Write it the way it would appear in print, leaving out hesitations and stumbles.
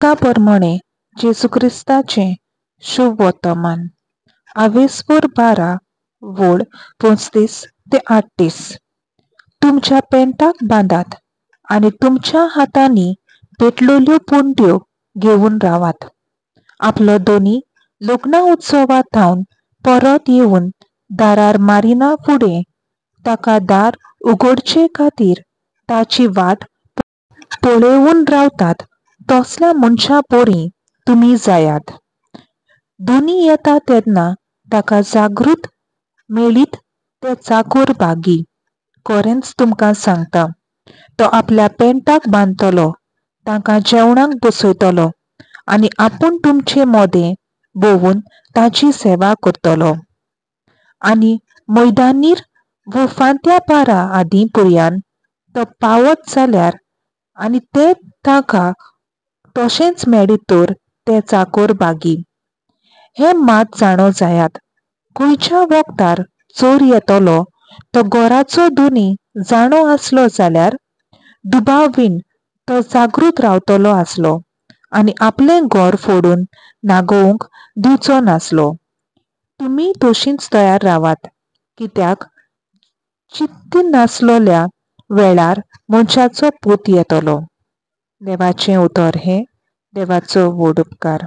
लुका परमणें जेजू क्रिस्ताचें शुभ वर्तमान. आवेस्पोर 12 वोळ 35 ते 38. तुमच्या पेंटाक बांदात आनी तुमच्या हातांनी पेटलोल्यो पुंट्यो घेवन रावात. आपलो दोनी लग्ना उत्सवा थावन परत येवन दारार मारिना फुडें ताका दार उगडचे खातीर ताची वाट पळोवन रावतात तसल्या मनशां परी तुमी जायात. दोनी येता तेन्ना ताका जागृत मेळीत ते चाकोर भागी. खरेंच तुमकां सांगता, तो आपल्या पेंटाक बांदतलो, तांकां जेवणाक बसयतलो आनी आपूण तुमचे मोदें भोंवून ताची सेवा करतलो. आनी मैदानीर वो फांत्या पारा आदीं पर्यान तो पावत जाल्यार आनी ते ताका तशेंच मेळीत तर ते चाकोर भागी. हें मात जाणो जायात, खंयच्या वखदार चोर येतलो तो घराचो दोनी जाणो आसलो जाल्यार दुबाव बीन तो जागृत रावतलो आसलो आनी आपलें घर फोडून नागोवंक दिवचो नासलो. तुमी तशींच तयार रावात, कित्याक चित्ती नासलोल्या वेळार मनशाचो पूत येतलो. देवाचें उतर हें. देवाचो व्हड उपकार.